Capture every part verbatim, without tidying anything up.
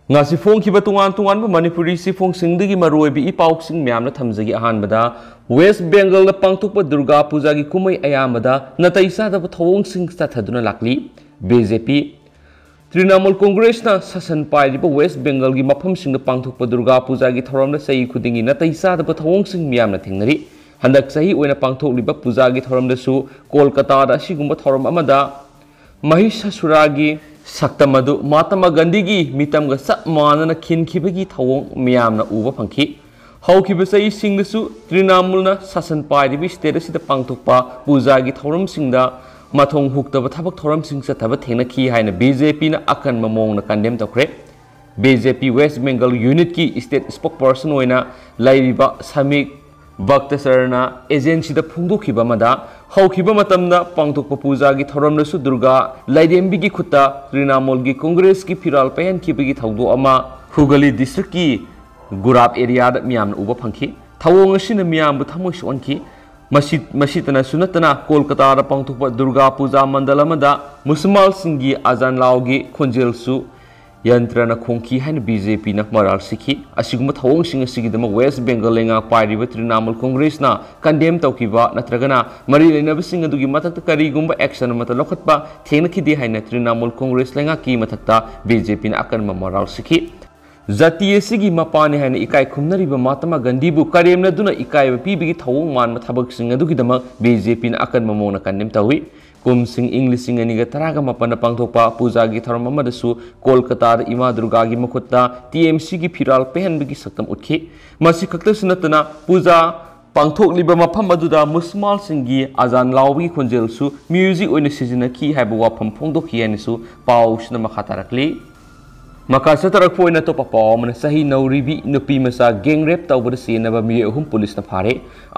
ꯉꯁꯤ ꯐꯣꯡꯈꯤꯕ ꯇꯣꯉꯥꯟ ꯇꯣꯉꯥꯟꯕ ꯃꯅꯤꯄꯨꯔꯤ ꯆꯦꯐꯣꯡꯁꯤꯡꯗꯒꯤ ꯃꯔꯨꯑꯣꯏꯕ ꯏ ꯄꯥꯎꯁꯤꯡ ꯃꯌꯥꯝꯅ ꯊꯝꯖꯒꯦ꯫ ꯑꯍꯥꯟꯕꯗ, ꯋꯦꯁ ꯕꯦꯡꯒꯜꯗ ꯄꯥꯡꯊꯣꯛꯄ ꯗꯨꯔꯒꯥ ꯄꯨꯖꯥꯒꯤ ꯀꯨꯝꯍꯩ ꯑꯌꯥꯝꯕꯗ ꯅꯥꯇꯩ ꯆꯥꯗꯕ ꯊꯧꯑꯣꯡꯁꯤꯡ ꯆꯠꯊꯗꯨꯅ ꯂꯥꯛꯂꯤ꯫ ꯕꯤ ꯖꯦ ꯄꯤ꯫ ꯇ꯭ꯔꯤꯅꯥꯃꯨꯜ ꯀꯣꯡꯒ꯭ꯔꯦꯁꯅ ꯁꯥꯁꯟ ꯄꯥꯏꯔꯤꯕ ꯋꯦꯁ ꯕꯦꯡꯒꯜꯒꯤ ꯃꯐꯝꯁꯤꯡꯗ ꯄꯥꯡꯊꯣꯛꯄ ꯗꯨꯔꯒꯥ ꯄꯨꯖꯥꯒꯤ ꯊꯧꯔꯝꯗ ꯆꯍꯤ ꯈꯨꯗꯤꯡꯒꯤ ꯅꯥꯇꯩ ꯆꯥꯗꯕ ꯊꯧꯑꯣꯡꯁꯤꯡ ꯃꯤꯌꯥꯝꯅ ꯊꯦꯡꯅꯔꯤ꯫ ꯍꯟꯗꯛ ꯆꯍꯤ ꯑꯣꯏꯅ ꯄꯥꯡꯊꯣꯛꯂꯤꯕ ꯄꯨꯖꯥꯒꯤ ꯊꯧꯔꯝꯗꯁꯨ ꯀꯣꯜꯀꯇꯥꯗ ꯑꯁꯤꯒꯨꯝꯕ ꯊꯧꯔꯝ ꯑꯃꯗ ꯃꯍꯤꯁꯥꯁꯨꯔꯥꯒꯤ ꯁꯛꯇꯝ ꯑꯗꯨ ꯃꯍꯥꯇꯃꯥ ꯒꯥꯟꯙꯤꯒꯤ ꯃꯤꯇꯝꯒ ꯆꯞ ꯃꯥꯟꯅꯅ ꯈꯤꯟꯈꯤꯕꯒꯤ ꯊꯧꯑꯣꯡ ꯃꯤꯌꯥꯝꯅ ꯎꯕ ꯐꯪꯈꯤ꯫ ꯍꯧꯈꯤꯕ ꯆꯍꯤꯁꯤꯡꯗꯁꯨ ꯇ꯭ꯔꯤꯅꯥꯃꯨꯜꯅ ꯁꯥꯁꯟ ꯄꯥꯏꯔꯤꯕ ꯁ꯭ꯇꯦꯠ ꯑꯁꯤꯗ ꯄꯥꯡꯊꯣꯛꯄ ꯄꯨꯖꯥꯒꯤ ꯊꯧꯔꯝꯁꯤꯡꯗ ꯃꯊꯣꯡ ꯍꯨꯛꯇꯕ ꯊꯕꯛ ꯊꯧꯔꯝꯁꯤꯡ ꯆꯠꯊꯕ ꯊꯦꯡꯅꯈꯤ ꯍꯥꯏꯅ ꯕꯤ ꯖꯦ ꯄꯤꯅ ꯑꯀꯟꯕ ꯃꯑꯣꯡꯗ ꯀꯟꯗꯦꯝ ꯇꯧꯈ꯭ꯔꯦ꯫ ꯕꯤ ꯖꯦ ꯄꯤ ꯋꯦꯁ ꯕꯦꯡꯒꯜ ꯌꯨꯅꯤꯠꯀꯤ ꯁ꯭ꯇꯦꯠ ꯁ꯭ꯄꯣꯛꯄꯔꯁꯟ ꯑꯣꯏꯅ ꯂꯩꯔꯤꯕ ꯁꯃꯤꯛ ꯚꯛꯇꯁꯔꯅ ꯑꯦꯖꯦꯟꯁꯤꯗ ꯐꯣꯡꯗꯣꯛꯈꯤꯕ ꯑꯃꯗ, ꯍꯧꯈꯤꯕ ꯃꯇꯝꯗ ꯄꯥꯡꯊꯣꯛꯄ ꯄꯨꯖꯥꯒꯤ ꯊꯧꯔꯝꯗꯁꯨ ꯗꯨꯔꯒꯥ ꯂꯥꯏꯔꯦꯝꯕꯤꯒꯤ ꯈꯨꯠꯇ ꯇ꯭ꯔꯤꯅꯥꯃꯨꯜꯒꯤ ꯀꯣꯡꯒ꯭ꯔꯦꯁꯀꯤ ꯐꯤꯔꯥꯜ ꯄꯥꯏꯍꯟꯈꯤꯕꯒꯤ ꯊꯧꯗꯣꯛ ꯑꯃ ꯍꯨꯒꯂꯤ ꯗꯤꯁꯇ꯭ꯔꯤꯛꯀꯤ ꯒꯨꯔꯥꯞ ꯑꯦꯔꯤꯌꯥꯗ ꯃꯤꯌꯥꯝꯅ ꯎꯕ ꯐꯪꯈꯤ꯫ ꯊꯧꯑꯣꯡ ꯑꯁꯤꯅ ꯃꯤꯌꯥꯝꯕꯨ ꯊꯃꯣꯏ ꯁꯣꯛꯍꯟꯈꯤ꯫ ꯃꯁꯤ, ꯃꯁꯤꯇꯅꯁꯨ ꯅꯠꯇꯅ ꯀꯣꯜꯀꯇꯥꯗ ꯄꯥꯡꯊꯣꯛꯄ ꯗꯨꯔꯒꯥ ꯄꯨꯖꯥ ꯃꯟꯗꯜ ꯑꯃꯗ ꯃꯨꯁꯜꯃꯥꯟꯁꯤꯡꯒꯤ ꯑꯖꯥꯟ ꯂꯥꯎꯒꯤ ꯈꯣꯟꯖꯦꯜꯁꯨ ꯌꯟꯇ꯭ꯔꯅ ꯈꯣꯡꯈꯤ ꯍꯥꯏꯅ ꯕꯤ ꯖꯦ ꯄꯤꯅ ꯃꯔꯥꯜ ꯁꯤꯈꯤ꯫ ꯑꯁꯤꯒꯨꯝꯕ ꯊꯧꯑꯣꯡꯁꯤꯡ ꯑꯁꯤꯒꯤꯗꯃꯛ ꯋꯦꯁ ꯕꯦꯡꯒꯜ ꯂꯩꯉꯥꯛ ꯄꯥꯏꯔꯤꯕ ꯇ꯭ꯔꯤꯅꯥꯃꯨꯜ ꯀꯣꯡꯒ꯭ꯔꯦꯁꯅ ꯀꯟꯗꯦꯝ ꯇꯧꯈꯤꯕ ꯅꯠꯇ꯭ꯔꯒꯅ ꯃꯔꯤ ꯂꯩꯅꯕꯁꯤꯡ ꯑꯗꯨꯒꯤ ꯃꯊꯛꯇ ꯀꯔꯤꯒꯨꯝꯕ ꯑꯦꯛꯁꯟ ꯑꯃꯠꯇ ꯂꯧꯈꯠꯄ ꯊꯦꯡꯅꯈꯤꯗꯦ ꯍꯥꯏꯅ ꯇ꯭ꯔꯤꯅꯥꯃꯨꯜ ꯀꯣꯡꯒ꯭ꯔꯦꯁ ꯂꯩꯉꯥꯛꯀꯤ ꯃꯊꯛꯇ ꯕꯤ ꯖꯦ ꯄꯤꯅ ꯑꯀꯟꯕ ꯃꯔꯥꯜ ꯁꯤꯈꯤ꯫ ꯖꯥꯇꯤ ꯑꯁꯤꯒꯤ ꯃꯄꯥꯅꯤ ꯍꯥꯏꯅ ꯏꯀꯥꯏ ꯈꯨꯝꯅꯔꯤꯕ ꯃꯍꯥꯇꯃꯥ ꯒꯥꯟꯙꯤꯕꯨ ꯀꯔꯦꯝꯅꯗꯨꯅ ꯏꯀꯥꯏꯕ ꯄꯤꯕꯒꯤ ꯊꯧꯑꯣꯡ ꯃꯥꯟꯕ ꯊꯕꯛꯁꯤꯡ ꯑꯗꯨꯒꯤꯗꯃꯛ ꯕꯤ ꯖꯦ ꯄꯤꯅ ꯑꯀꯟꯕ ꯃꯑꯣꯡꯗ ꯀꯟꯗꯦꯝ ꯇꯧꯏ꯫ ꯀꯨꯝꯁꯤꯡ ꯏꯪ ꯂꯤꯁꯤꯡ ꯑꯅꯤꯒ ꯇꯔꯥꯒ ꯃꯥꯄꯟꯗ ꯄꯥꯡꯊꯣꯛꯄ ꯄꯨꯖꯥꯒꯤ ꯊꯧꯔꯝ ꯑꯃꯗꯁꯨ ꯀꯣꯜꯀꯇꯥꯗ ꯏꯃꯥ ꯗꯨꯔꯒꯥꯒꯤ ꯃꯈꯨꯠꯇ ꯇꯤ ꯑꯦꯝ ꯁꯤꯒꯤ ꯐꯤꯔꯥꯜ ꯄꯥꯏꯍꯟꯕꯒꯤ ꯁꯛꯇꯝ ꯎꯠꯈꯤ꯫ ꯃꯁꯤ ꯈꯛꯇꯁꯨ ꯅꯠꯇꯅ ꯄꯨꯖꯥ ꯄꯥꯡꯊꯣꯛꯂꯤꯕ ꯃꯐꯝ ꯑꯗꯨꯗ ꯃꯨꯁꯜꯃꯥꯟꯁꯤꯡꯒꯤ ꯑꯖꯥꯟ ꯂꯥꯎꯕꯒꯤ ꯈꯣꯟꯖꯦꯜꯁꯨ ꯃ꯭ꯌꯨꯖꯤꯛ ꯑꯣꯏꯅ ꯁꯤꯖꯤꯟꯅꯈꯤ ꯍꯥꯏꯕ ꯋꯥꯐꯝ ꯐꯣꯡꯗꯣꯛꯈꯤ ꯍꯥꯏꯅꯁꯨ ꯄꯥꯎꯁꯤꯅ ꯃꯈꯥ ꯇꯥꯔꯛꯂꯤ꯫ ꯃꯈꯥ ꯆꯠꯊꯔꯛꯄ ꯑꯣꯏꯅ ꯑꯇꯣꯞꯄ ꯄꯥꯎ ꯑꯃꯅ, ꯆꯍꯤ ꯅꯧꯔꯤꯕꯤ ꯅꯨꯄꯤ ꯃꯆꯥ ꯒꯦꯡ ꯔꯦꯞ ꯇꯧꯕꯗ ꯆꯦꯟꯅꯕ ꯃꯤꯑꯣꯏ ꯑꯍꯨꯝ ꯄꯨꯂꯤꯁꯅ ꯐꯥꯔꯦ꯫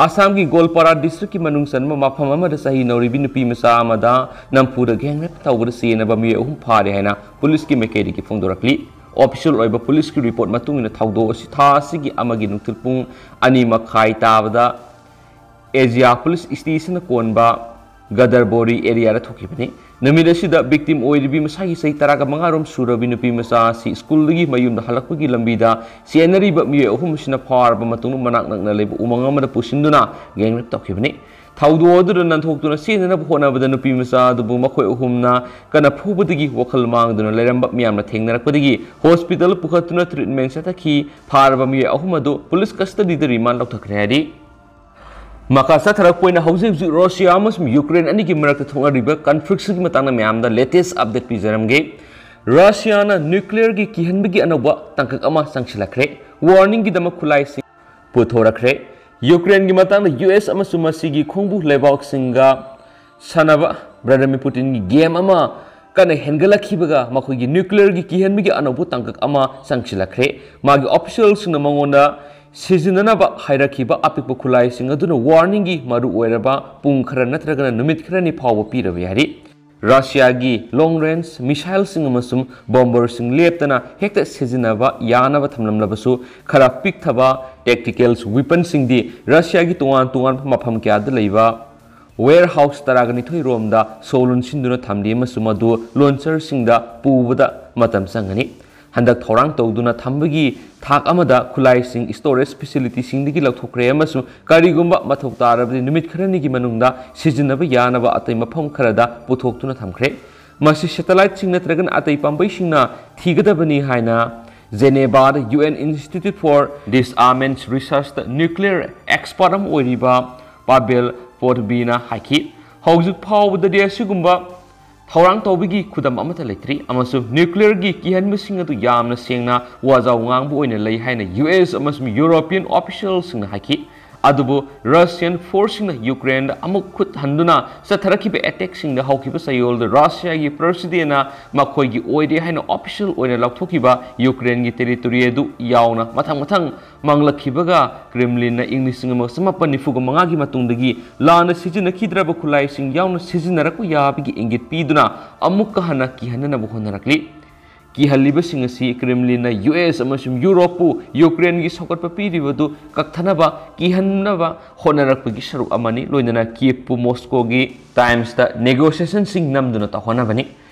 ꯑꯁꯥꯝꯒꯤ ꯒꯣꯜꯄꯥꯔꯥ ꯗꯤꯁꯇ꯭ꯔꯤꯛꯀꯤ ꯃꯅꯨꯡ ꯆꯟꯕ ꯃꯐꯝ ꯑꯃꯗ ꯆꯍꯤ ꯅꯧꯔꯤꯕꯤ ꯅꯨꯄꯤ ꯃꯆꯥ ꯑꯃꯗ ꯅꯝꯐꯨꯗ ꯒꯦꯡ ꯔꯦꯞ ꯇꯧꯕꯗ ꯆꯦꯟꯅꯕ ꯃꯤꯑꯣꯏ ꯑꯍꯨꯝ ꯐꯥꯔꯦ ꯍꯥꯏꯅ ꯄꯨꯂꯤꯁꯀꯤ ꯃꯥꯏꯀꯩꯗꯒꯤ ꯐꯣꯡꯗꯣꯔꯛꯂꯤ꯫ ꯑꯣꯐꯤꯁꯤꯌꯦꯜ ꯑꯣꯏꯕ ꯄꯨꯂꯤꯁꯀꯤ ꯔꯤꯄꯣꯔꯠ ꯃꯇꯨꯡ ꯏꯟꯅ ꯊꯧꯗꯣꯛ ꯑꯁꯤ ꯊꯥ ꯑꯁꯤꯒꯤ ꯑꯃꯒꯤ ꯅꯨꯡꯊꯤꯜ ꯄꯨꯡ ꯑꯅꯤ ꯃꯈꯥꯏ ꯇꯥꯕꯗ ꯑꯦꯖꯤꯌꯥ ꯄꯨꯂꯤꯁ ꯁ꯭ꯇꯦꯁꯟꯅ ꯀꯣꯟꯕ ꯒꯗꯔꯕꯣꯔꯤ ꯑꯦꯔꯤꯌꯥꯗ ꯊꯣꯛꯈꯤꯕꯅꯤ꯫ ꯅꯨꯃꯤꯠ ꯑꯁꯤꯗ victim ꯑꯣꯏꯔꯤꯕꯤ ꯃꯁꯥꯒꯤ ꯆꯍꯤ ꯇꯔꯥꯒ ꯃꯉꯥꯔꯣꯝ ꯁꯨꯔꯕꯤ ꯅꯨꯄꯤ ꯃꯆꯥ ꯑꯁꯤ ꯁ꯭ꯀꯨꯜꯗꯒꯤ ꯃꯌꯨꯝꯗ ꯍꯜꯂꯛꯄꯒꯤ ꯂꯝꯕꯤꯗ ꯆꯦꯟꯅꯔꯤꯕ ꯃꯤꯑꯣꯏ ꯑꯍꯨꯝ ꯑꯁꯤꯅ ꯐꯥꯔꯕ ꯃꯇꯨꯡꯗ ꯃꯅꯥꯛ ꯅꯛꯅ ꯂꯩꯕ ꯎꯃꯪ ꯑꯃꯗ ꯄꯨꯁꯤꯟꯗꯨꯅ gang rape ꯇꯧꯈꯤꯕꯅꯤ꯫ ꯊꯧꯗꯣꯛ ꯑꯗꯨꯗ ꯅꯥꯟꯊꯣꯛꯇꯨꯅ ꯆꯦꯟꯅꯅꯕ ꯍꯣꯠꯅꯕꯗ ꯅꯨꯄꯤ ꯃꯆꯥ ꯑꯗꯨꯕꯨ ꯃꯈꯣꯏ ꯑꯍꯨꯝꯅ ꯀꯟꯅ ꯐꯨꯕꯗꯒꯤ ꯋꯥꯈꯜ ꯃꯥꯡꯗꯨꯅ ꯂꯩꯔꯝꯕ ꯃꯤꯌꯥꯝꯅ ꯊꯦꯡꯅꯔꯛꯄꯗꯒꯤ ꯍꯣꯁꯄꯤꯇꯥꯜ ꯄꯨꯈꯠꯇꯨꯅ treatment ꯆꯠꯊꯈꯤ꯫ ꯐꯥꯔꯕ ꯃꯤꯑꯣꯏ ꯑꯍꯨꯝ ꯑꯗꯨ ꯄꯨꯂꯤꯁ custody ꯗ remand ꯂꯧꯊꯈ꯭ꯔꯦ ꯍꯥꯏꯔꯤ꯫ ꯃꯈꯥ ꯆꯠꯊꯔꯛꯄ ꯑꯣꯏꯅ ꯍꯧꯖꯤꯛ ꯍꯧꯖꯤꯛ ꯔꯨꯁꯤꯌꯥ ꯑꯃꯁꯨꯡ ꯌꯨꯀ꯭ꯔꯦꯟ ꯑꯅꯤꯒꯤ ꯃꯔꯛꯇ ꯊꯣꯛꯅꯔꯤꯕ conflict ꯁꯤꯒꯤ ꯃꯇꯥꯡꯗ ꯃꯌꯥꯝꯗ latest update ꯄꯤꯖꯔꯝꯒꯦ꯫ ꯔꯨꯁꯤꯌꯥꯅ nuclear ꯒꯤ ꯀꯤꯍꯟꯕꯒꯤ ꯑꯅꯧꯕ ꯇꯥꯡꯀꯛ ꯑꯃ ꯆꯪꯁꯤꯜꯂꯛꯈ꯭ꯔꯦ꯫ Warning ꯒꯤꯗꯃꯛ ꯈꯨꯠꯂꯥꯏꯁꯤꯡ ꯄꯨꯊꯣꯔꯛꯈ꯭ꯔꯦ꯫ ꯌꯨꯀ꯭ꯔꯦꯟꯒꯤ ꯃꯇꯥꯡꯗ ꯌꯨ ꯑꯦꯁ ꯑꯃꯁꯨꯡ ꯃꯁꯤꯒꯤ ꯈꯣꯡꯕꯨ ꯂꯩꯕꯥꯛꯁꯤꯡꯒ ꯁꯥꯟꯅꯕ ꯚ꯭ꯂꯥꯗꯤꯃꯤꯔ ꯄꯨꯇꯤꯟꯒꯤ game ꯑꯃ ꯀꯟꯅ ꯍꯦꯟꯒꯠꯂꯛꯈꯤꯕꯒ ꯃꯈꯣꯏꯒꯤ nuclear ꯒꯤ ꯀꯤꯍꯟꯕꯒꯤ ꯑꯅꯧꯕ ꯇꯥꯡꯀꯛ ꯑꯃ ꯆꯪꯁꯤꯜꯂꯛꯈ꯭ꯔꯦ꯫ ꯃꯥꯒꯤ official ꯁꯤꯡꯅ ꯃꯉꯣꯟꯗ ꯁꯤꯖꯤꯟꯅꯅꯕ ꯍꯥꯏꯔꯛꯈꯤꯕ ꯑꯄꯤꯛꯄ ꯈꯨꯠꯂꯥꯏꯁꯤꯡ ꯑꯗꯨꯅ warning ꯒꯤ ꯃꯔꯨꯑꯣꯏꯔꯕ ꯄꯨꯡ ꯈꯔ ꯅꯠꯇ꯭ꯔꯒꯅ ꯅꯨꯃꯤꯠ ꯈꯔꯅꯤ ꯐꯥꯎꯕ ꯄꯤꯔꯕ ꯌꯥꯔꯤ꯫ ꯔꯨꯁꯤꯌꯥꯒꯤ long range missile ꯁꯤꯡ ꯑꯃꯁꯨꯡ bomber ꯁꯤꯡ ꯂꯦꯞꯇꯅ ꯍꯦꯛꯇ ꯁꯤꯖꯤꯟꯅꯕ ꯌꯥꯅꯕ ꯊꯝꯂꯝꯂꯕꯁꯨ, ꯈꯔ ꯄꯤꯛꯊꯕ tactical weapon ꯁꯤꯡꯗꯤ ꯔꯨꯁꯤꯌꯥꯒꯤ ꯇꯣꯉꯥꯟ ꯇꯣꯉꯥꯟꯕ ꯃꯐꯝ ꯀꯌꯥꯗ ꯂꯩꯕ warehouse ꯇꯔꯥꯒ ꯅꯤꯊꯣꯏ ꯔꯣꯝꯗ ꯁꯣ ꯂꯣꯟꯁꯤꯟꯗꯨꯅ ꯊꯝꯂꯤ ꯑꯃꯁꯨꯡ ꯃꯗꯨ launcher ꯁꯤꯡꯗ ꯄꯨꯕꯗ ꯃꯇꯝ ꯆꯪꯒꯅꯤ꯫ ꯍꯟꯗꯛ ꯊꯧꯔꯥꯡ ꯇꯧꯗꯨꯅ ꯊꯝꯕꯒꯤ ꯊꯥꯛ ꯑꯃꯗ ꯈꯨꯠꯂꯥꯏꯁꯤꯡ storage facility ꯁꯤꯡꯗꯒꯤ ꯂꯧꯊꯣꯛꯈ꯭ꯔꯦ ꯑꯃꯁꯨꯡ ꯀꯔꯤꯒꯨꯝꯕ ꯃꯊꯧ ꯇꯥꯔꯕꯗꯤ ꯅꯨꯃꯤꯠ ꯈꯔꯅꯤꯒꯤ ꯃꯅꯨꯡꯗ ꯁꯤꯖꯤꯟꯅꯕ ꯌꯥꯅꯕ ꯑꯇꯩ ꯃꯐꯝ ꯈꯔꯗ ꯄꯨꯊꯣꯛꯇꯨꯅ ꯊꯝꯈ꯭ꯔꯦ꯫ ꯃꯁꯤ satellite ꯁꯤꯡ ꯅꯠꯇ꯭ꯔꯒꯅ ꯑꯇꯩ ꯄꯥꯝꯕꯩꯁꯤꯡꯅ ꯊꯤꯒꯗꯕꯅꯤ ꯍꯥꯏꯅ ꯖꯦꯅꯦꯚꯥꯗ U N Institute for Disarmament Research ꯇ nuclear expert ꯑꯃ ꯑꯣꯏꯔꯤꯕ ꯄꯥꯕꯦꯜ ꯄꯣꯔꯕꯤꯅ ꯍꯥꯏꯈꯤ꯫ ꯍꯧꯖꯤꯛ ꯐꯥꯎꯕꯗꯗꯤ ꯑꯁꯤꯒꯨꯝꯕ ꯊꯧꯔꯥꯡ ꯇꯧꯕꯒꯤ ꯈꯨꯗꯝ ꯑꯃꯠꯇ ꯂꯩꯇ꯭ꯔꯤ ꯑꯃꯁꯨꯡ nuclear ꯒꯤ ꯀꯤꯍꯟꯕꯁꯤꯡ ꯑꯗꯨ ꯌꯥꯝꯅ ꯁꯦꯡꯅ ꯋꯥꯖꯥꯎ ꯉꯥꯡꯕ ꯑꯣꯏꯅ ꯂꯩ ꯍꯥꯏꯅ U S ꯑꯃꯁꯨꯡ European official ꯁꯤꯡꯅ ꯍꯥꯏꯈꯤ꯫ ꯑꯗꯨꯕꯨ Russian force ꯁꯤꯡꯅ ꯌꯨꯀ꯭ꯔꯦꯟꯗ ꯑꯃꯨꯛ ꯈꯨꯠ ꯍꯟꯗꯨꯅ ꯆꯠꯊꯔꯛꯈꯤꯕ attack ꯁꯤꯡꯗ ꯍꯧꯈꯤꯕ ꯆꯌꯣꯜꯗ ꯔꯨꯁꯤꯌꯥꯒꯤ president ꯅ ꯃꯈꯣꯏꯒꯤ ꯑꯣꯏꯔꯦ ꯍꯥꯏꯅ official ꯑꯣꯏꯅ ꯂꯥꯎꯊꯣꯛꯈꯤꯕ ꯌꯨꯀ꯭ꯔꯦꯟꯒꯤ territory ꯑꯗꯨ ꯌꯥꯎꯅ ꯃꯊꯪ ꯃꯊꯪ ꯃꯥꯡꯂꯛꯈꯤꯕꯒ, Kremlin ꯅ ꯏꯪ ꯂꯤꯁꯤꯡ ꯑꯃ ꯆꯃꯥꯄꯟ ꯅꯤꯐꯨꯒ ꯃꯉꯥꯒꯤ ꯃꯇꯨꯡꯗꯒꯤ ꯂꯥꯟꯅ ꯁꯤꯖꯤꯟꯅꯈꯤꯗ꯭ꯔꯕ ꯈꯨꯠꯂꯥꯏꯁꯤꯡ ꯌꯥꯎꯅ ꯁꯤꯖꯤꯟꯅꯔꯛꯄ ꯌꯥꯕꯒꯤ ꯏꯪꯒꯤꯠ ꯄꯤꯗꯨꯅ ꯑꯃꯨꯛꯀ ꯍꯟꯅ ꯀꯤꯍꯟꯅꯅꯕ ꯍꯣꯠꯅꯔꯛꯂꯤ꯫ ꯀꯤꯍꯜꯂꯤꯕꯁꯤꯡ ꯑꯁꯤ ꯀ꯭ꯔꯦꯝꯂꯤꯟꯅ ꯌꯨ ꯑꯦꯁ ꯑꯃꯁꯨꯡ ꯌꯨꯔꯣꯞꯄꯨ ꯌꯨꯀ꯭ꯔꯦꯟꯒꯤ ꯁꯧꯒꯠꯄ ꯄꯤꯔꯤꯕꯗꯨ ꯀꯛꯊꯅꯕ ꯀꯤꯍꯟꯅꯕ ꯍꯣꯠꯅꯔꯛꯄꯒꯤ ꯁꯔꯨꯛ ꯑꯃꯅꯤ꯫ ꯂꯣꯏꯅꯅ ꯀꯤꯌꯦꯞꯄꯨ ꯃꯣꯁꯀꯣꯒꯤ ꯇꯥꯏꯝꯁꯇ ꯅꯦꯒꯣꯁꯤꯌꯦꯁꯟꯁꯤꯡ ꯅꯝꯗꯨꯅ ꯇꯧꯍꯟꯅꯕꯅꯤ꯫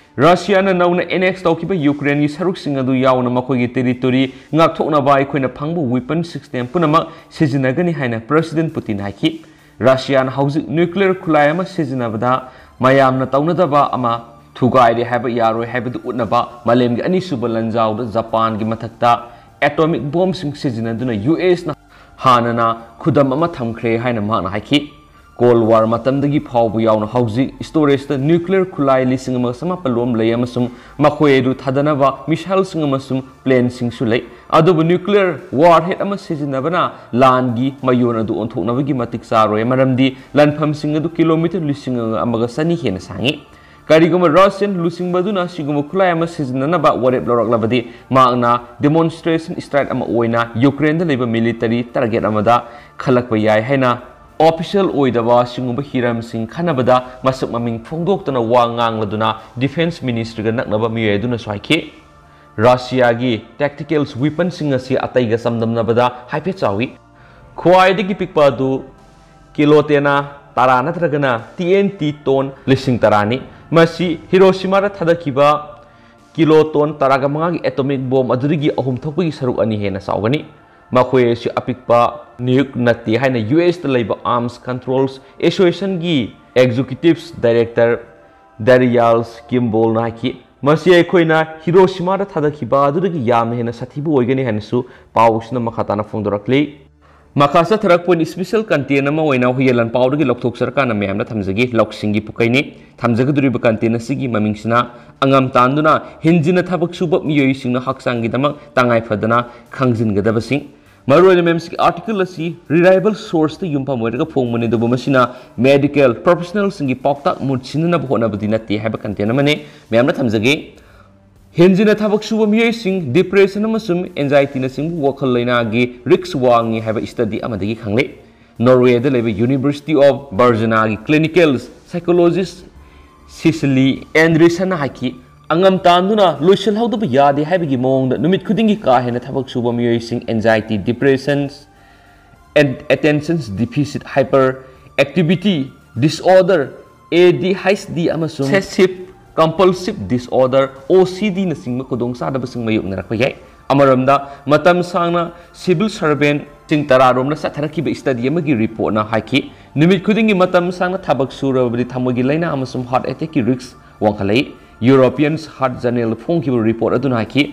ꯔꯁꯤꯌꯥꯅ ꯅꯧꯅ ꯑꯦꯅꯦꯛꯁ ꯇꯧꯈꯤꯕ ꯌꯨꯀ꯭ꯔꯦꯟꯒꯤ ꯁꯔꯨꯛꯁꯤꯡ ꯑꯗꯨ ꯌꯥꯎꯅ ꯃꯈꯣꯏꯒꯤ ꯇꯦꯔꯤꯇꯣꯔꯤ ꯉꯥꯛꯊꯣꯛꯅꯕ ꯑꯩꯈꯣꯏꯅ ꯐꯪꯕ ꯋꯤꯄꯟ ꯁꯤꯁꯇꯦꯝ ꯄꯨꯝꯅꯃꯛ ꯁꯤꯖꯤꯟꯅꯒꯅꯤ ꯍꯥꯏꯅ ꯄ꯭ꯔꯦꯁꯤꯗꯦꯟꯠ ꯄꯨꯇꯤꯟꯅ ꯍꯥꯏꯈꯤ꯫ ꯔꯁꯤꯌꯥꯅ ꯍꯧꯖꯤꯛ ꯅ꯭ꯌꯨꯀ꯭ꯂꯤꯌꯔ ꯈꯨꯠꯂꯥꯏ ꯑꯃ ꯁꯤꯖꯤꯟꯅꯕꯗ ꯃꯌꯥꯝꯅ ꯇꯧꯅꯗꯕ ꯑꯃ ꯊꯨꯒꯥꯏꯔꯦ ꯍꯥꯏꯕ ꯌꯥꯔꯣꯏ ꯍꯥꯏꯕꯗꯨ ꯎꯠꯅꯕ ꯃꯥꯂꯦꯝꯒꯤ ꯑꯅꯤꯁꯨꯕ ꯂꯥꯟꯖꯥꯎꯗ ꯖꯄꯥꯟꯒꯤ ꯃꯊꯛꯇ ꯑꯦꯇꯣꯃꯤꯛ ꯕꯣꯝꯁꯤꯡ ꯁꯤꯖꯤꯟꯅꯗꯨꯅ ꯌꯨ ꯑꯦꯁꯅ ꯍꯥꯟꯅꯅ ꯈꯨꯗꯝ ꯑꯃ ꯊꯝꯈ꯭ꯔꯦ ꯍꯥꯏꯅ ꯃꯍꯥꯛꯅ ꯍꯥꯏꯈꯤ꯫ ꯀꯣꯜ ꯋꯥꯔ ꯃꯇꯝꯗꯒꯤ ꯐꯥꯎꯕ ꯌꯥꯎꯅ ꯍꯧꯖꯤꯛ ꯁ꯭ꯇꯣꯔꯦꯖꯇ ꯅ꯭ꯌꯨꯀ꯭ꯂꯤꯌꯔ ꯈꯨꯠꯂꯥꯏ ꯂꯤꯁꯤꯡ ꯑꯃꯒ ꯆꯃꯥꯄꯜ ꯔꯣꯝ ꯂꯩ ꯑꯃꯁꯨꯡ ꯃꯈꯣꯏ ꯑꯗꯨ ꯊꯥꯗꯅꯕ ꯃꯤꯁꯥꯏꯜꯁꯤꯡ ꯑꯃꯁꯨꯡ ꯄ꯭ꯂꯦꯟꯁꯤꯡꯁꯨ ꯂꯩ꯫ ꯑꯗꯨꯕꯨ ꯅ꯭ꯌꯨꯀ꯭ꯂꯤꯌꯔ ꯋꯥꯔꯍꯦꯗ ꯑꯃ ꯁꯤꯖꯤꯟꯅꯕꯅ ꯂꯥꯟꯒꯤ ꯃꯌꯣꯟ ꯑꯗꯨ ꯑꯣꯟꯊꯣꯛꯅꯕꯒꯤ ꯃꯇꯤꯛ ꯆꯥꯔꯣꯏ, ꯃꯔꯝꯗꯤ ꯂꯥꯟꯐꯝꯁꯤꯡ ꯑꯗꯨ ꯀꯤꯂꯣꯃꯤꯇꯔ ꯂꯤꯁꯤꯡ ꯑꯃꯒ ꯆꯅꯤ ꯍꯦꯟꯅ ꯁꯥꯡꯏ꯫ ꯀꯔꯤꯒꯨꯝꯕ ꯔꯁꯤꯌꯟ ꯂꯨꯆꯤꯡꯕ ꯑꯗꯨꯅ ꯑꯁꯤꯒꯨꯝꯕ ꯈꯨꯠꯂꯥꯏ ꯑꯃ ꯁꯤꯖꯤꯟꯅꯅꯕ ꯋꯥꯔꯦꯞ ꯂꯧꯔꯛꯂꯕꯗꯤ, ꯃꯍꯥꯛꯅ ꯗꯦꯃꯣꯟꯁꯇ꯭ꯔꯦꯁꯟ ꯁ꯭ꯇ꯭ꯔꯥꯏꯛ ꯑꯃ ꯑꯣꯏꯅ ꯌꯨꯀ꯭ꯔꯦꯟꯗ ꯂꯩꯕ ꯃꯤꯂꯤꯇꯔꯤ ꯇꯥꯔꯒꯦꯠ ꯑꯃꯗ ꯈꯜꯂꯛꯄ ꯌꯥꯏ ꯍꯥꯏꯅ ꯑꯣꯐꯤꯁꯤꯌꯦꯜ ꯑꯣꯏꯗꯕ ꯑꯁꯤꯒꯨꯝꯕ ꯍꯤꯔꯝꯁꯤꯡ ꯈꯟꯅꯕꯗ ꯃꯁꯛ ꯃꯃꯤꯡ ꯐꯣꯡꯗꯣꯛꯇꯅ ꯋꯥ ꯉꯥꯡꯂꯗꯨꯅ ꯗꯤꯐꯦꯟꯁ ꯃꯤꯅꯤꯁꯇ꯭ꯔꯤꯒ ꯅꯛꯅꯕ ꯃꯤꯑꯣꯏ ꯑꯗꯨꯅꯁꯨ ꯍꯥꯏꯈꯤ꯫ ꯔꯁꯤꯌꯥꯒꯤ ꯇꯦꯛꯇꯤꯀꯦꯜꯁ ꯋꯤꯄꯟꯁꯤꯡ ꯑꯁꯤ ꯑꯇꯩꯒ ꯆꯥꯡꯗꯝꯅꯕꯗ ꯍꯥꯏꯐꯦꯠ ꯆꯥꯎꯏ꯫ ꯈ꯭ꯋꯥꯏꯗꯒꯤ ꯄꯤꯛꯄ ꯑꯗꯨ ꯀꯤꯂꯣ ꯇꯦꯅꯥ ꯇꯔꯥ ꯅꯠꯇ꯭ꯔꯒꯅ ꯇꯤ ꯑꯦꯟ ꯇꯤ ꯇꯣꯟ ꯂꯤꯁꯤꯡ ꯇꯔꯥꯅꯤ꯫ ꯃꯁꯤ ꯍꯤꯔꯣꯁꯤꯃꯥꯗ ꯊꯥꯗꯈꯤꯕ ꯀꯤꯂꯣ ꯇꯣꯟ ꯇꯔꯥꯒ ꯃꯉꯥꯒꯤ ꯑꯦꯇꯣꯃꯤꯛ ꯕꯣꯝ ꯑꯗꯨꯗꯒꯤ ꯑꯍꯨꯝ ꯊꯣꯛꯄꯒꯤ ꯁꯔꯨꯛ ꯑꯅꯤ ꯍꯦꯟꯅ ꯆꯥꯎꯒꯅꯤ꯫ ꯃꯈꯣꯏ ꯑꯁꯤ ꯑꯄꯤꯛꯄ ꯅ꯭ꯌꯨꯛ ꯅꯠꯇꯦ ꯍꯥꯏꯅ ꯌꯨ ꯑꯦꯁꯇ ꯂꯩꯕ ꯑꯥꯔꯝꯁ ꯀꯟꯇ꯭ꯔꯣꯜꯁ ꯑꯦꯁꯣꯁꯤꯌꯦꯁꯟꯒꯤ ꯑꯦꯛꯖꯤꯀ꯭ꯌꯨꯇꯤꯚ ꯗꯥꯏꯔꯦꯛꯇꯔ ꯗꯦꯔꯤꯌꯥꯜꯁ ꯀꯤꯝꯕꯣꯜꯅ ꯍꯥꯏꯈꯤ꯫ ꯃꯁꯤ ꯑꯩꯈꯣꯏꯅ ꯍꯤꯔꯣꯁꯤꯃꯥꯗ ꯊꯥꯗꯈꯤꯕ ꯑꯗꯨꯗꯒꯤ ꯌꯥꯝꯅ ꯍꯦꯟꯅ ꯁꯥꯊꯤꯕ ꯑꯣꯏꯒꯅꯤ ꯍꯥꯏꯅꯁꯨ ꯄꯥꯎ ꯑꯁꯤꯅ ꯃꯈꯥ ꯇꯥꯅ ꯐꯣꯡꯗꯣꯔꯛꯂꯤ꯫ ꯃꯈꯥ ꯆꯠꯊꯔꯛꯄ ꯑꯣꯏꯅ ꯏꯁꯄꯤꯁꯦꯜ ꯀꯟꯇꯦꯟ ꯑꯃ ꯑꯣꯏꯅ ꯍꯨꯌꯦꯟ ꯂꯥꯟꯄꯥꯎꯗꯒꯤ ꯂꯧꯊꯣꯛꯆꯔꯀꯥꯟꯗ ꯃꯌꯥꯝꯗ ꯊꯝꯖꯒꯦ꯫ ꯂꯧꯁꯤꯡꯒꯤ ꯄꯨꯀꯩꯅꯤ꯫ ꯊꯝꯖꯒꯗꯧꯔꯤꯕ ꯀꯟꯇꯦꯟ ꯑꯁꯤꯒꯤ ꯃꯃꯤꯡꯁꯤꯅ "ꯑꯉꯝ ꯇꯥꯟꯗꯨꯅ ꯍꯦꯟꯖꯤꯟꯅ ꯊꯕꯛ ꯁꯨꯕ ꯃꯤꯑꯣꯏꯁꯤꯡꯅ ꯍꯛꯆꯥꯡꯒꯤꯗꯃꯛ ꯇꯉꯥꯏ ꯐꯗꯅ ꯈꯪꯖꯤꯟꯒꯗꯕꯁꯤꯡ"꯫ ꯃꯔꯨꯑꯣꯏꯅ ꯃꯦꯝꯁꯤꯒꯤ ꯑꯥꯔꯇꯤꯀꯜ ꯑꯁꯤ ꯔꯤꯂꯥꯏꯕꯜ ꯁꯣꯔꯁꯇ ꯌꯨꯝꯐꯝ ꯑꯣꯏꯔꯒ ꯐꯣꯡꯕꯅꯤ, ꯑꯗꯨꯕꯨ ꯃꯁꯤꯅ ꯃꯦꯗꯤꯀꯦꯜ ꯄ꯭ꯔꯣꯐꯦꯁꯅꯦꯜꯁꯤꯡꯒꯤ ꯄꯥꯎꯇꯥꯛ ꯃꯨꯠꯁꯤꯟꯅꯅꯕ ꯍꯣꯠꯅꯕꯗꯤ ꯅꯠꯇꯦ ꯍꯥꯏꯕ ꯀꯟꯇꯦꯟ ꯑꯃꯅꯤ꯫ ꯃꯌꯥꯝꯅ ꯊꯝꯖꯒꯦ꯫ ꯍꯦꯟꯖꯤꯟꯅ ꯊꯕꯛ ꯁꯨꯕ ꯃꯤꯑꯣꯏꯁꯤꯡ ꯗꯤꯄ꯭ꯔꯦꯁꯟ ꯑꯃꯁꯨꯡ ꯑꯦꯟꯖꯥꯏꯇꯤꯅꯆꯤꯡꯕ ꯋꯥꯈꯜ ꯂꯩꯅꯥꯒꯤ ꯔꯤꯛꯁ ꯋꯥꯡꯉꯤ ꯍꯥꯏꯕ ꯁ꯭ꯇꯗꯤ ꯑꯃꯗꯒꯤ ꯈꯪꯂꯦ꯫ ꯅꯣꯔꯋꯦꯗ ꯂꯩꯕ ꯌꯨꯅꯤꯚꯔꯁꯤꯇꯤ ꯑꯣꯐ ꯕꯔꯖꯅꯥꯒꯤ ꯀ꯭ꯂꯤꯅꯤꯀꯦꯜ ꯁꯥꯏꯀꯣꯂꯣꯖꯤꯁ ꯁꯤꯁꯤꯂꯤ ꯑꯦꯟꯗ꯭ꯔꯤꯁꯟꯅ ꯍꯥꯏꯈꯤ, ꯑꯉꯝ ꯇꯥꯟꯗꯨꯅ ꯂꯣꯏꯁꯤꯜꯍꯧꯗꯕ ꯌꯥꯗꯦ ꯍꯥꯏꯕꯒꯤ ꯃꯑꯣꯡꯗ ꯅꯨꯃꯤꯠ ꯈꯨꯗꯤꯡꯒꯤ ꯀꯥ ꯍꯦꯟꯅ ꯊꯕꯛ ꯁꯨꯕ ꯃꯤꯑꯣꯏꯁꯤꯡ anxiety, depression, and attention deficit, hyper activity disorder, ADHD, ꯑꯃꯁꯨꯡ obsessive compulsive disorder, OCD ꯅꯆꯤꯡꯕ ꯈꯨꯗꯣꯡꯆꯥꯗꯕꯁꯤꯡ ꯃꯥꯌꯣꯛꯅꯔꯛꯄ ꯌꯥꯏ꯫ ꯑꯃꯔꯣꯝꯗ, ꯃꯇꯝ ꯁꯥꯡꯅ civil servant ꯁꯤꯡ ꯇꯔꯥꯔꯣꯝꯗ ꯆꯠꯊꯔꯛꯈꯤꯕ study ꯑꯃꯒꯤ report ꯅ ꯍꯥꯏꯈꯤ, ꯅꯨꯃꯤꯠ ꯈꯨꯗꯤꯡꯒꯤ ꯃꯇꯝ ꯁꯥꯡꯅ ꯊꯕꯛ ꯁꯨꯔꯕꯗꯤ ꯊꯃꯣꯏꯒꯤ ꯂꯥꯏꯅꯥ ꯑꯃꯁꯨꯡ heart attack ꯀꯤ risk ꯋꯥꯡꯈꯠꯂꯛꯏ꯫ European Heart Journal ꯗ ꯐꯣꯡꯈꯤꯕ report ꯑꯗꯨꯅ ꯍꯥꯏꯈꯤ,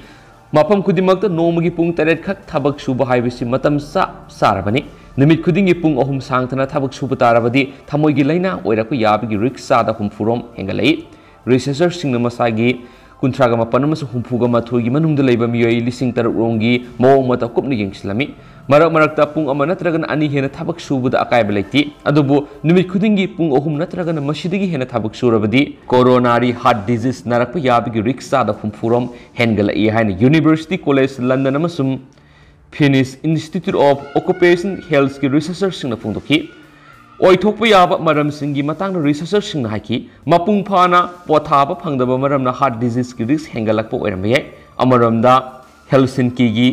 ꯃꯐꯝ ꯈꯨꯗꯤꯡꯃꯛꯇ ꯅꯣꯡꯃꯒꯤ ꯄꯨꯡ ꯇꯔꯦꯠ ꯈꯛ ꯊꯕꯛ ꯁꯨꯕ ꯍꯥꯏꯕꯁꯤ ꯃꯇꯝ ꯆꯞ ꯆꯥꯔꯕꯅꯤ꯫ ꯅꯨꯃꯤꯠ ꯈꯨꯗꯤꯡꯒꯤ ꯄꯨꯡ ꯑꯍꯨꯝ ꯁꯥꯡꯊꯅ ꯊꯕꯛ ꯁꯨꯕ ꯇꯥꯔꯕꯗꯤ ꯊꯃꯣꯏꯒꯤ ꯂꯥꯏꯅꯥ ꯑꯣꯏꯔꯛꯄ ꯌꯥꯕꯒꯤ risk ꯆꯥꯗ ꯍꯨꯝꯐꯨ ꯔꯣꯝ ꯍꯦꯟꯒꯠꯂꯛꯏ꯫ Researcher ꯁꯤꯡꯅ ꯃꯁꯥꯒꯤ ꯀꯨꯟꯊ꯭ꯔꯥꯒ ꯃꯥꯄꯟ ꯑꯃꯁꯨꯡ ꯍꯨꯝꯐꯨꯒ ꯃꯥꯊꯣꯏꯒꯤ ꯃꯅꯨꯡꯗ ꯂꯩꯕ ꯃꯤꯑꯣꯏ ꯂꯤꯁꯤꯡ ꯇꯔꯨꯛ ꯔꯣꯝꯒꯤ ꯃꯑꯣꯡ ꯃꯇꯧ ꯀꯨꯞꯅ ꯌꯦꯡꯁꯤꯜꯂꯝꯃꯤ꯫ ꯃꯔꯛ ꯃꯔꯛꯇ ꯄꯨꯡ ꯑꯃ ꯅꯠꯇ꯭ꯔꯒꯅ ꯑꯅꯤ ꯍꯦꯟꯅ ꯊꯕꯛ ꯁꯨꯕꯗ ꯑꯀꯥꯏꯕ ꯂꯩꯇꯦ, ꯑꯗꯨꯕꯨ ꯅꯨꯃꯤꯠ ꯈꯨꯗꯤꯡꯒꯤ ꯄꯨꯡ ꯑꯍꯨꯝ ꯅꯠꯇ꯭ꯔꯒꯅ ꯃꯁꯤꯗꯒꯤ ꯍꯦꯟꯅ ꯊꯕꯛ ꯁꯨꯔꯕꯗꯤ coronary heart disease ꯅꯥꯔꯛꯄ ꯌꯥꯕꯒꯤ risk ꯆꯥꯗ ꯍꯨꯝꯐꯨ ꯔꯣꯝ ꯍꯦꯟꯒꯠꯂꯛꯏ ꯍꯥꯏꯅ University College London ꯑꯃꯁꯨꯡ Finnish Institute of Occupational Health ꯀꯤ researcher ꯁꯤꯡꯅ ꯐꯣꯡꯗꯣꯛꯈꯤ꯫ ꯑꯣꯏꯊꯣꯛꯄ ꯌꯥꯕ ꯃꯔꯝꯁꯤꯡꯒꯤ ꯃꯇꯥꯡꯗ researcher ꯁꯤꯡꯅ ꯍꯥꯏꯈꯤ, ꯃꯄꯨꯡ ꯐꯥꯅ ꯄꯣꯊꯥꯕ ꯐꯪꯗꯕ ꯃꯔꯝꯅ heart disease ꯀꯤ risk ꯍꯦꯟꯒꯠꯂꯛꯄ ꯑꯣꯏꯔꯝꯕ ꯌꯥꯏ꯫ ꯑꯃꯔꯣꯝꯗ, Helsinki ꯒꯤ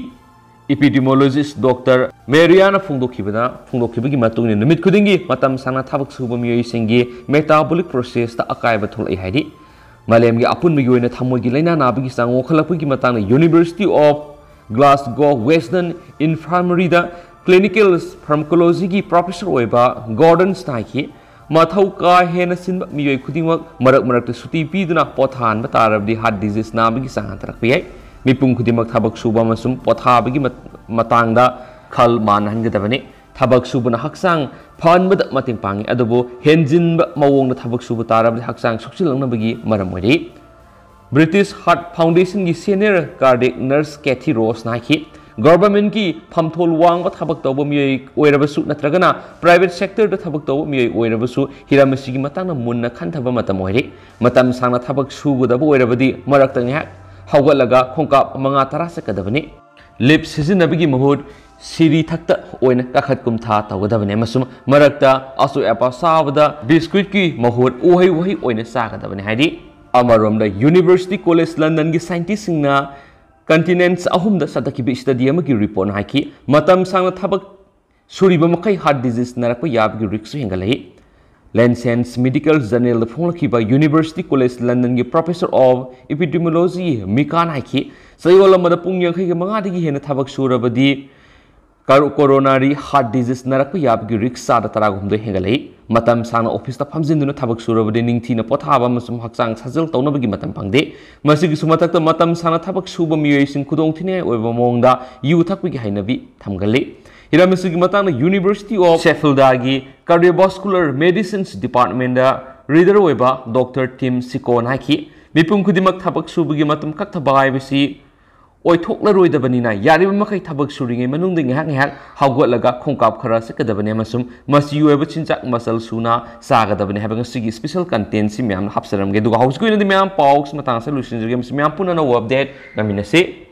epidemiologist Doctor Maria ꯅ ꯐꯣꯡꯗꯣꯛꯈꯤꯕꯗ, ꯐꯣꯡꯗꯣꯛꯈꯤꯕꯒꯤ ꯃꯇꯨꯡ ꯏꯟꯅ, ꯅꯨꯃꯤꯠ ꯈꯨꯗꯤꯡꯒꯤ ꯃꯇꯝ ꯁꯥꯡꯅ ꯊꯕꯛ ꯁꯨꯕ ꯃꯤꯑꯣꯏꯁꯤꯡꯒꯤ metabolic process ꯇ ꯑꯀꯥꯏꯕ ꯊꯣꯛꯂꯛꯏ ꯍꯥꯏꯔꯤ꯫ ꯃꯥꯂꯦꯝꯒꯤ ꯑꯄꯨꯟꯕꯒꯤ ꯑꯣꯏꯅ ꯊꯃꯣꯏꯒꯤ ꯂꯥꯏꯅꯥ ꯅꯥꯕꯒꯤ ꯆꯥꯡ ꯋꯥꯡꯈꯠꯂꯛꯄꯒꯤ ꯃꯇꯥꯡꯗ University of Glasgow Western Infirmary the clinical pharmacology ꯒꯤ professor ꯑꯣꯏꯕ Gordon ꯅ ꯍꯥꯏꯈꯤ, ꯃꯊꯧ ꯀꯥ ꯍꯦꯟꯅ ꯆꯤꯟꯕ ꯃꯤꯑꯣꯏ ꯈꯨꯗꯤꯡꯃꯛ ꯃꯔꯛ ꯃꯔꯛꯇ ꯁꯨꯇꯤ ꯄꯤꯗꯨꯅ ꯄꯣꯊꯥꯍꯟꯕ ꯇꯥꯔꯕꯗꯤ heart disease ꯅꯥꯕꯒꯤ ꯆꯥꯡ ꯍꯟꯊꯔꯛꯄ ꯌꯥꯏ꯫ ꯃꯤꯄꯨꯝ ꯈꯨꯗꯤꯡꯃꯛ ꯊꯕꯛ ꯁꯨꯕ ꯑꯃꯁꯨꯡ ꯄꯣꯊꯥꯕꯒꯤ ꯃꯠ-, ꯃꯇꯥꯡꯗ ꯈꯜ ꯃꯥꯟꯅꯍꯟꯒꯗꯕꯅꯤ꯫ ꯊꯕꯛ ꯁꯨꯕꯅ ꯍꯛꯆꯥꯡ ꯐꯍꯟꯕꯗ ꯃꯇꯦꯡ ꯄꯥꯡꯏ, ꯑꯗꯨꯕꯨ ꯍꯦꯟꯖꯤꯟꯕ ꯃꯑꯣꯡꯗ ꯊꯕꯛ ꯁꯨꯕ ꯇꯥꯔꯕꯗꯤ ꯍꯛꯆꯥꯡ ꯁꯣꯛꯆꯤꯜꯂꯛꯅꯕꯒꯤ ꯃꯔꯝ ꯑꯣꯏꯔꯤ꯫ British Heart Foundation ꯒꯤ senior cardiac nurse Kathy Ross ꯅ ꯍꯥꯏꯈꯤ, government ꯀꯤ ꯐꯝꯊꯣꯜ ꯋꯥꯡꯕ ꯊꯕꯛ ꯇꯧꯕ ꯃꯤꯑꯣꯏ ꯑꯣꯏꯔꯕꯁꯨ ꯅꯠꯇ꯭ꯔꯒꯅ private sector ꯗ ꯊꯕꯛ ꯇꯧꯕ ꯃꯤꯑꯣꯏ ꯑꯣꯏꯔꯕꯁꯨ ꯍꯤꯔꯝ ꯑꯁꯤꯒꯤ ꯃꯇꯥꯡꯗ ꯃꯨꯟꯅ ꯈꯟꯊꯕ ꯃꯇꯝ ꯑꯣꯏꯔꯦ꯫ ꯃꯇꯝ ꯁꯥꯡꯅ ꯊꯕꯛ ꯁꯨꯒꯗꯕ ꯑꯣꯏꯔꯕꯗꯤ ꯃꯔꯛꯇ ꯉꯥꯏꯍꯥꯛ ꯍꯧꯒꯠꯂꯒ ꯈꯣꯡꯀꯥꯞ ꯃꯉꯥ ꯇꯔꯥ ꯆꯠꯀꯗꯕꯅꯤ꯫ Lift ꯁꯤꯖꯤꯟꯅꯕꯒꯤ ꯃꯍꯨꯠ ꯁꯤꯔꯤ ꯊꯛꯇ ꯑꯣꯏꯅ ꯀꯥꯈꯠ ꯀꯨꯝꯊꯥ ꯇꯧꯒꯗꯕꯅꯤ ꯑꯃꯁꯨꯡ ꯃꯔꯛꯇ ꯑꯆꯣꯏ ꯑꯄꯥ ꯆꯥꯕꯗ biscuit ꯀꯤ ꯃꯍꯨꯠ ꯎꯍꯩ ꯋꯥꯍꯩ ꯑꯣꯏꯅ ꯆꯥꯒꯗꯕꯅꯤ ꯍꯥꯏꯔꯤ꯫ ꯑꯃꯔꯣꯝꯗ, University College Londonꯒꯤ scientistꯁꯤꯡꯅ continents ꯑꯍꯨꯝꯗ ꯆꯠꯊꯈꯤꯕ study ꯑꯃꯒꯤ reportꯅ ꯍꯥꯏꯈꯤ, ꯃꯇꯝ ꯁꯥꯡꯅ ꯊꯕꯛ ꯁꯨꯔꯤꯕ ꯃꯈꯩ heart disease ꯅꯥꯔꯛꯄ ꯌꯥꯕꯒꯤ riskꯁꯨ ꯍꯦꯟꯒꯠꯂꯛꯏ꯫ Lancet Medical Journalꯗ ꯐꯣꯡꯂꯛꯈꯤꯕ University College Londonꯒꯤ Professor of Epidemiology ꯃꯤꯀꯥꯟ ꯍꯥꯏꯈꯤ, ꯆꯌꯣꯜ ꯑꯃꯗ ꯄꯨꯡ ꯌꯥꯡꯈꯩꯒ ꯃꯉꯥꯗꯒꯤ ꯍꯦꯟꯅ ꯊꯕꯛ ꯁꯨꯔꯕꯗꯤ ꯀꯔ-, coronary heart disease ꯅꯥꯔꯛꯄ ꯌꯥꯕꯒꯤ risk ꯆꯥꯗ ꯇꯔꯥꯒ ꯍꯨꯝꯗꯣꯏ ꯍꯦꯟꯒꯠꯂꯛꯏ꯫ ꯃꯇꯝ ꯁꯥꯡꯅ officeꯇ ꯐꯝꯖꯤꯟꯗꯨꯅ ꯊꯕꯛ ꯁꯨꯔꯕꯗꯤ ꯅꯤꯡꯊꯤꯅ ꯄꯣꯊꯥꯕ ꯑꯃꯁꯨꯡ ꯍꯛꯆꯥꯡ ꯁꯥꯖꯦꯜ ꯇꯧꯅꯕꯒꯤ ꯃꯇꯝ ꯐꯪꯗꯦ꯫ ꯃꯁꯤꯒꯤꯁꯨ ꯃꯊꯛꯇ, ꯃꯇꯝ ꯁꯥꯡꯅ ꯊꯕꯛ ꯁꯨꯕ ꯃꯤꯑꯣꯏꯁꯤꯡ ꯈꯨꯗꯣꯡꯊꯤꯅꯤꯡꯉꯥꯏ ꯑꯣꯏꯕ ꯃꯑꯣꯡꯗ ꯌꯨ ꯊꯛꯄꯒꯤ ꯍꯩꯅꯕꯤ ꯊꯝꯒꯜꯂꯤ꯫ ꯍꯤꯔꯝ ꯑꯁꯤꯒꯤ ꯃꯇꯥꯡꯗ University of Sheffieldꯒꯤ Cardiovascular Medicines Departmentꯇ leader ꯑꯣꯏꯕ Doctor Tim Ciccone ꯍꯥꯏꯈꯤ, "ꯃꯤꯄꯨꯝ ꯈꯨꯗꯤꯡꯃꯛ ꯊꯕꯛ ꯁꯨꯕꯒꯤ ꯃꯇꯝ ꯀꯛꯊꯕ ꯍꯥꯏꯕꯁꯤ ꯑꯣꯏꯊꯣꯛꯂꯔꯣꯏꯗꯕꯅꯤꯅ, ꯌꯥꯔꯤꯕ ꯃꯈꯩ ꯊꯕꯛ ꯁꯨꯔꯤꯉꯩ ꯃꯅꯨꯡꯗ ꯉꯥꯏꯍꯥꯛ ꯉꯥꯏꯍꯥꯛ ꯍꯧꯒꯠꯂꯒ ꯈꯣꯡꯀꯥꯞ ꯈꯔ ꯆꯠꯀꯗꯕꯅꯤ ꯑꯃꯁꯨꯡ ꯃꯆꯤ ꯑꯣꯏꯕ ꯆꯤꯟꯖꯥꯛ ꯃꯆꯜ ꯁꯨꯅ ꯆꯥꯒꯗꯕꯅꯤ" ꯍꯥꯏꯕ ꯉꯁꯤꯒꯤ special contentꯁꯤ ꯃꯌꯥꯝꯅ ꯍꯥꯞꯆꯔꯝꯒꯦ꯫ ꯑꯗꯨꯒ ꯍꯧꯖꯤꯛꯀꯤ ꯑꯣꯏꯅꯗꯤ ꯃꯌꯥꯝ ꯄꯥꯎꯁꯤ ꯃꯇꯥꯡ ꯑꯁꯤꯗ ꯂꯣꯏꯁꯤꯟꯖꯔꯒꯦ꯫ ꯃꯁꯤ ꯃꯌꯥꯝ ꯄꯨꯟꯅ ꯑꯅꯧꯕ update ꯉꯥꯏꯃꯤꯟꯅꯁꯤ꯫